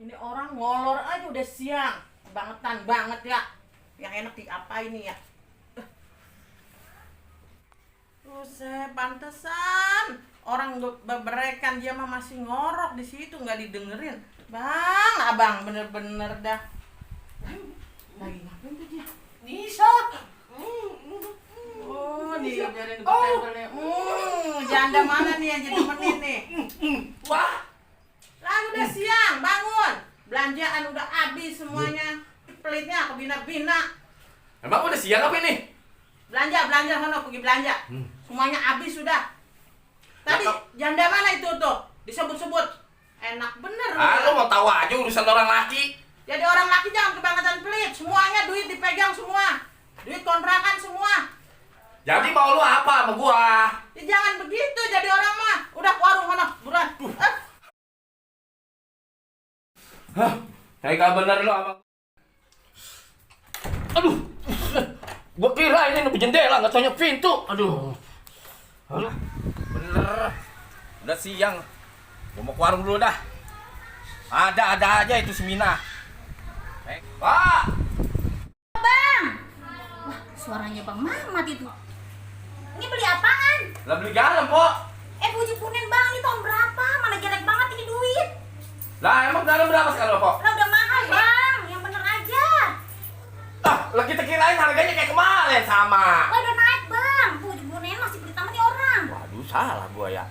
Ini orang ngolor aja udah siang. Bangetan banget ya. Yang enak diapain nih ya? Buset, pantesan orang beberekan dia mah masih ngorok di situ nggak didengerin. Bang, abang bener-bener dah. Lagi ngapain tuh dia? Nisa. Oh, dia biarin tempelnya. Janda mana nih yang jadi temenin nih? Wah, Lah udah siang, bangun. Belanjaan udah habis semuanya. Pelitnya kebina-bina. emang udah siang apa ini? Belanja sana pergi belanja. Semuanya habis sudah. Tadi janda mana itu tuh? Disebut-sebut. Enak bener. Lu mau tahu aja urusan orang laki. Jadi orang laki jangan kebangetan pelit. Semuanya duit dipegang semua. Duit kontrakan semua. Jadi mau lu apa sama gua? Ya jangan begitu jadi orang mah. Udah ke warung sana, buruan. Hah? Kayak bener lu sama. Aduh. Gua kira ini lebih jendela, nggak taunya pintu. Aduh. Bener. Udah siang. Gua mau ke warung dulu dah. Ada aja itu si Mina. Pak. Bang, wah suaranya Bang Mamat itu. Ini beli apaan? Lah beli garam, Pok. Puji punen bang, ini tahun berapa? Mana jelek banget ini duit. Lah emang garam berapa sekarang, Pok? Lah udah mahal bang, yang bener aja. Lah kita kirain harganya kayak kemarin sama. Lah udah naik bang, puji punen masih beli tamannya orang. Waduh, salah gua ya.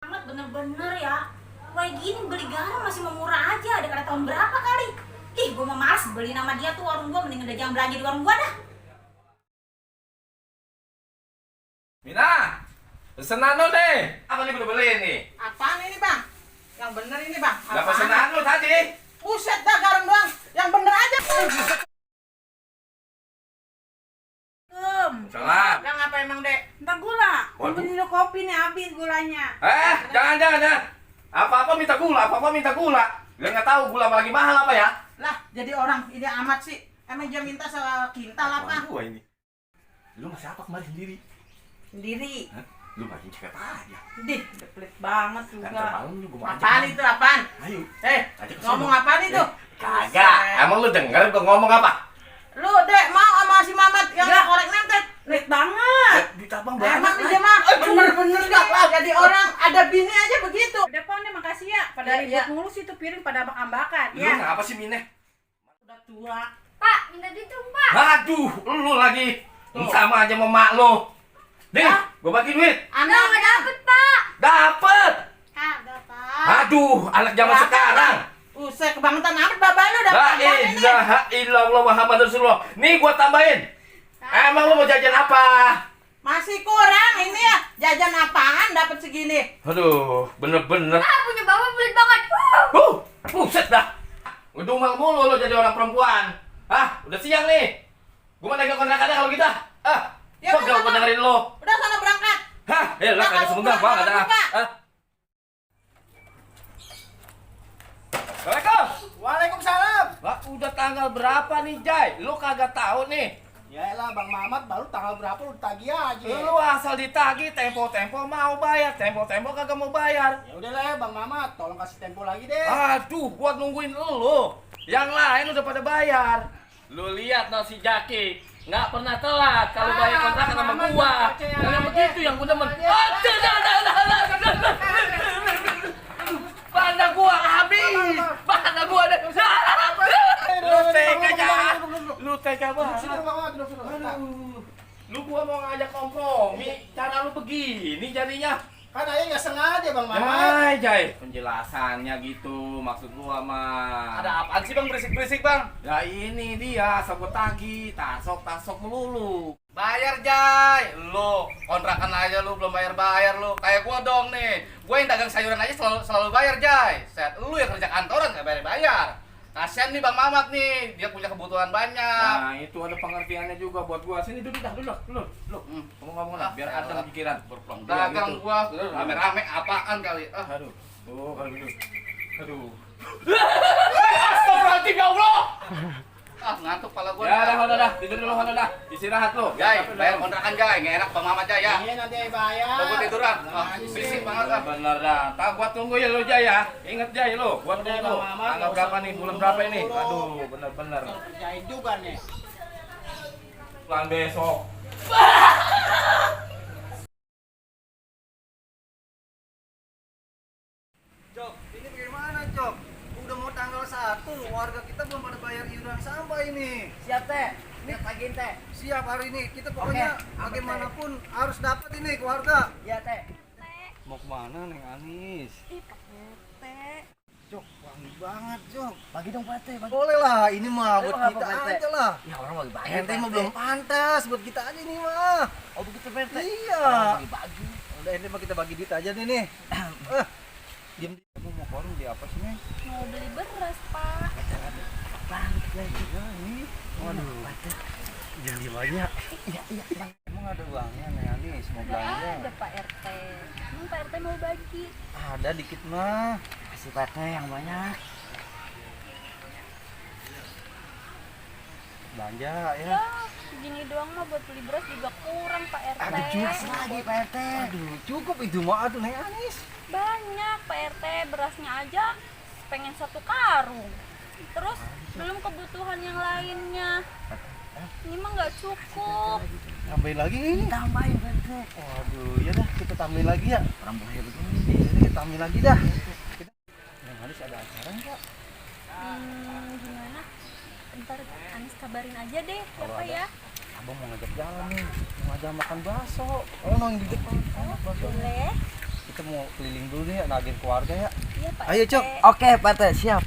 Mamat bener-bener ya. Kayak gini beli garam masih mau murah aja, ada kata tahun berapa kali. Ih, gua mau males beli nama dia tuh warung gua, mending udah jangan belanja di warung gua dah. Mina, pesenan lu deh. Apa nih udah beli nih? Apaan ini bang? Yang bener ini bang? Lah Apaan? pesenan lu tadi. Buset dah garam doang. Yang bener aja. Salah. Yang apa emang dek? Minta gula. Waduh. Beli lo kopi nih habis gulanya. Jangan. Apa-apa minta gula. Dia nggak tahu gula lagi mahal apa ya? Lah jadi orang ini amat sih. Emang dia minta sekintal apa? Gua ini. Lu masih apa kemarin sendiri? Sendiri. Hah? Lu makin cekep aja. Dih, udah pelit banget Kan juga. malam lu gua mau ajak. Apaan itu apaan? Ayo. Eh, Ajak ke ngomong sono. apaan itu? Kagak. Buset. Emang lu denger gua ngomong apa? Lu dek mau sama si Mamat yang Ya. korek nentet? Pelit banget. Ditabang Emang dia mah bener-bener deh. Jadi orang ada bini aja begitu. Udah Pon nih makasih ya. Pada Ya, ribut ya. mulu sih tuh piring pada ambak-ambakan Lu ya. ngapa sih Mineh? Udah tua. Pak, minta duit dong pak. Aduh, lu lagi. Sama aja sama mak lu. Nih, Hah? gua bagi duit. Nggak dapet pak. Dapet. Kagak pak. Aduh, anak zaman Berapa, sekarang. Usai kebangetan amat babak lu La dapat apaan ini? ilaha illallah Muhammad Rasulullah. Nih gua tambahin. Emang lu mau jajan apa? Masih kurang ini ya. Jajan apaan dapat segini? Aduh, bener-bener. Punya bapak pelit banget. Buset dah. Ngedumel mulu lu jadi orang perempuan. Hah, udah siang nih. Gua mau naik kontrakannya kalau kita. Ya Kok udah, gak gua sana. dengerin lu? Udah sana berangkat. Hah, lah Nah, kagak kalau sebentar buka, gua enggak kalau ada. buka. Assalamualaikum. Waalaikumsalam. Lah, udah tanggal berapa nih, Jai? Lu kagak tahu nih. Ya elah Bang Mamat baru tanggal berapa lu tagih aja. Lu asal ditagih tempo-tempo mau bayar, tempo-tempo kagak mau bayar. Ya udah lah ya Bang Mamat, tolong kasih tempo lagi deh. Aduh, gua nungguin lu. Yang lain udah pada bayar. Lu lihat no si Jaki, nggak pernah telat kalau bayar kontrakan sama Mama, gua. percaya Yang aja. begitu yang gua demen. Aja. Pandang gua habis. Pandang gua ada. Lu tega jahat. Lu tega banget. Sini Bang Mamat, duduk sini. Aduh. Lu gua mau ngajak kompromi, cara lu begini jadinya. Kan ayah nggak sengaja Bang Mamat. Hai, Jai. Penjelasannya gitu, maksud gua mah. Ada apaan sih bang berisik-berisik bang? Ya ini dia, sabut tagi, tasok melulu. Bayar Jai, lu kontrakan aja lu belum bayar lu. Kayak gua dong nih, gua yang dagang sayuran aja selalu bayar Jai. Set, lu yang kerja kantoran nggak bayar. Kasian nih Bang Mamat nih, dia punya kebutuhan banyak. Nah, itu ada pengertiannya juga buat gua. Sini duduk dah, duduk. Ngomong-ngomong lah, biar ada pikiran berpulang. Dagang gua rame-rame apaan kali? Aduh. Oh, kalau gitu. Aduh. Astagfirullahaladzim ya Allah. Ngantuk pala gua. Ya udah, tidur dulu dah. Istirahat lu. Jai, bayar kontrakan Jai, nggak enak Bang Mamat Jai ya. Iya nanti bayar. Udah gua tiduran. Nah, Wah, ini berisik sih. banget kan. Bener dah. Tak gua tunggu ya lu Jai ya. Ingat Jai lu. Gua Udah, tunggu. Bang Mamat, Tanggal nggak berapa usah nih? Bulan buru-buru. berapa ini? Aduh, bener-bener. Kerjain juga nih. Bulan besok. Cok, ini bagaimana Cok? Udah mau tanggal 1, warga kita belum pada bayar iuran sampah ini. Siap teh, lihat pagi teh. Siap hari ini, kita pokoknya Oke, aman, bagaimanapun harus dapat ini ke warga. Ya teh. Mau kemana Neng Anis? Cok, wangi banget Cok. Bagi dong Pak teh, bagi. Boleh lah, ini mah buat Ayo, kita apa, Pak, aja lah. Ya orang bagi bagi. Ente mah belum pantas, buat kita aja nih mah. Oh begitu Pak teh. Iya. Bagi bagi. Udah ente mah kita bagi duit aja nih. Diam. Kamu mau ke warung beli apa sih Neng? Mau beli beras, Pak. Banget lagi. Ya ini. Waduh. Pak teh. Jadi banyak. Iya Bang. Emang ada uangnya Neng Anis mau Nggak belanja? ada, Pak RT. Emang Pak RT mau bagi? Ada dikit mah. Kasih Pak teh yang banyak. Belanja ya. Ya, gini doang mah buat beli beras juga kurang, Pak RT. Ada juas lagi Pak teh. Aduh, cukup itu mah aduh Neng Anis. Banyak, Pak RT. Berasnya aja pengen 1 karung. Terus belum kebutuhan yang lainnya. Ini mah nggak cukup. Tambahin lagi ini. Tambahin Pak teh. Waduh, ya dah kita tambahin lagi ya. Orang boleh begini. Iya, kita tambahin lagi dah. Kita Neng Anis ada acara enggak? Gimana? Ntar Anis kabarin aja deh, ya Kalau Pak ada. ya. Abang mau ngajak jalan nih. Mau ngajak makan bakso. Oh, yang di depan. Enak bakso. Boleh? Kita mau keliling dulu nih, nagih keluarga ya. Iya, Pak Ayo, RT. Cok. Oke Pak teh, siap.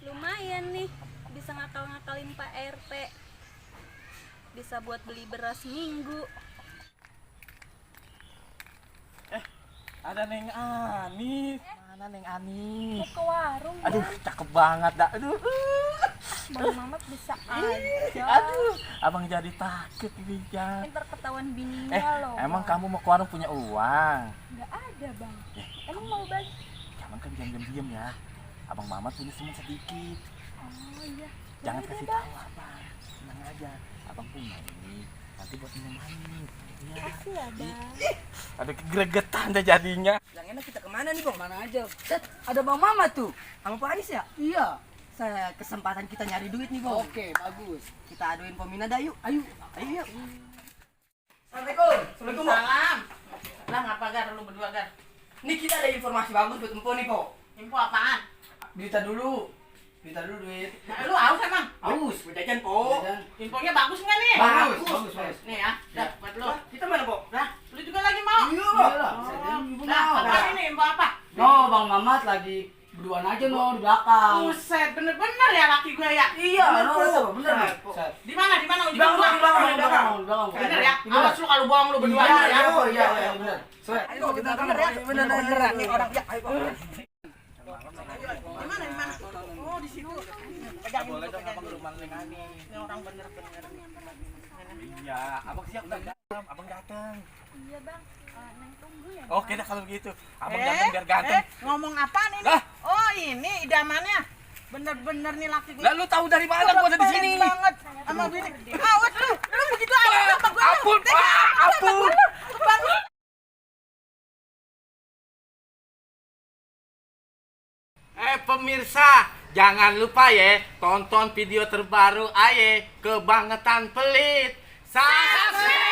Lumayan nih, bisa ngakal-ngakalin Pak RT. Bisa buat beli beras minggu. Ada Neng Anis. Mana Neng Ani? Mau ke warung, Aduh, Bang. cakep banget dah. Aduh. Bang Mamat bisa aja. Aduh, abang jadi takut nih ya. Ntar ketahuan bininya loh. Emang Bang. kamu mau ke warung punya uang? Nggak ada, Bang. Emang mau bagi? Jangan kan diam-diam ya. Abang Mamat punya semen sedikit. Oh iya. Jangan Ya kasih udah, tahu abang. Tenang aja. Abang punya ini. Nanti buat minum manis. Iya. Makasih ya, Bang. Ada kegregetan dah jadinya. Yang enak kita kemana nih bang? Mana aja? Ada Bang Mamat tuh. Sama Pak Anis ya? Iya. Saya kesempatan kita nyari duit nih, Bang. Oke, bagus. Kita aduin Pominah dah yuk. Ayo. Ayo yuk. Assalamualaikum. Assalamualaikum, Bang. Salam. Lah ngapa Gar lu berdua Gar? Nih kita ada informasi bagus buat Empo nih, Po. Info apaan? Duita dulu duit. Nah, lu haus emang? Aus, jajan, Po. Infonya bagus nggak nih? Bagus. Nih ya, dah buat lu. Kita mana, Po? Dah, lu juga lagi mau? Iya. Dah, apa ini info apa? No, Bang Mamat lagi berduaan aja no di belakang. Buset, bener-bener ya laki gue ya? Iya, bener. Di mana? Di mana? Di belakang. Bener ya? Awas lu kalau bohong lu berdua ya. Iya, bener. Ayo kita bener ya. Bener nih orang ya. Ayo, Di mana? Di mana? Oh, di situ. Pegang Boleh dong pegang abang dulu. rumah Neng Anis. Ini orang bener-bener. Iya, abang siap dah. Abang datang. Iya, Bang. Neng tunggu ya, Bang. Oke dah kalau begitu. Abang datang biar ganteng. Ngomong apaan ini? Lah. Oh, ini idamannya. Bener-bener nih laki gue. Lah lu tahu dari mana gua ada di sini? Banget sama bini. Awas lu. Lu begitu aja sama gue. Ampun, Pak. Ampun. Pemirsa, jangan lupa ya tonton video terbaru Aye Kebangetan Pelit. Subscribe.